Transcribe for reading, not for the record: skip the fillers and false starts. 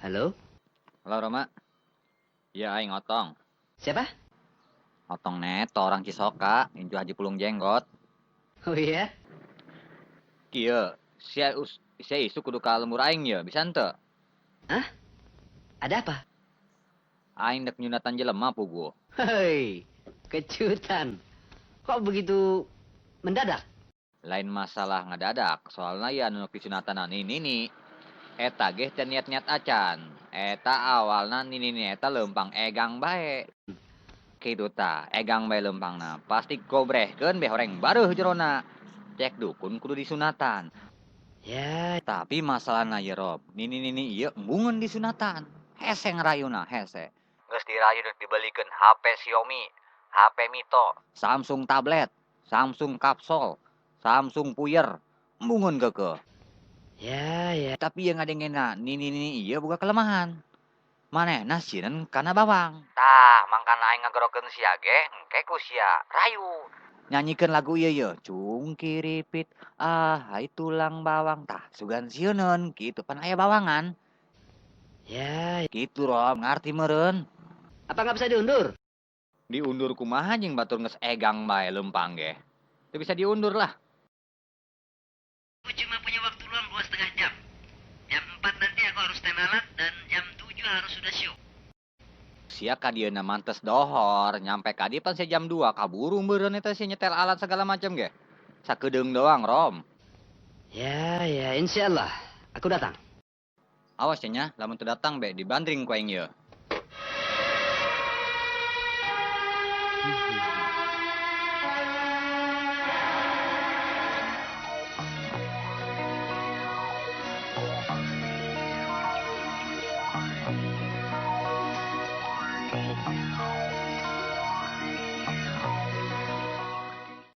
Halo? Halo Roma. Iya aing Otong. Siapa? Otong Neto orang Cisoka, incu Haji Pulung Jenggot. Oh iya? Kieu, sia sia isuk kudu ka lembur aing ye, bisa henteu? Hah? Ada apa? Aing dek nyunatan jelema puguh. Hei, kejutan. Kok begitu mendadak? Lain masalah ngadadak, soalna ya nu disunatan nini. Eta ge teu niat-niat acan. Eta awalna nini eta leumpang egang bae. Kitu tah, egang bae leumpangna. Pasti gobrehkeun be horeng bareuh jerona. Cek dukun kudu disunatan. Ya. Tapi masalahna ye Rob, nini-nini ieu embungeun disunatan. Hese ngerayuna, hese. Geus dirayu deuk dibelikeun HP Xiaomi, HP Mito, Samsung tablet, Samsung kapsul, Samsung puyer, embungeun keukeuh. Ya, ya. Tapi yang ngadengena nini-nini ieu boga kelemahan. Manehna sieun kana bawang. Tah, mangkana aing ngagerokeun sia ge, engke ku sia rayu. Nyanyikeun lagu ieu ye, cungkiripit, ah hai tulang bawang. Tah, sugan sieuneun kitu pan aya bawangan. Ya. Kitu Rom, ngarti meureun. Apa nggak bisa diundur? Diundur kumaha jeung batur geus egang bae leumpang ge. Teu bisa diundur lah. Aku cuma punya waktu luang 2,5 jam. Jam 4 nanti aku harus tes alat dan jam 7 harus sudah show. Sia ka dieuna mantes dohor, nyampe ka dieu pan sia jam 2 kaburu meureun eta sia nyetel alat segala macam ge. Sakedeung doang, Rom. Ya, ya, insyaallah. Aku datang. Awas ya nya, lamun teu datang be dibandring ku aing ieu.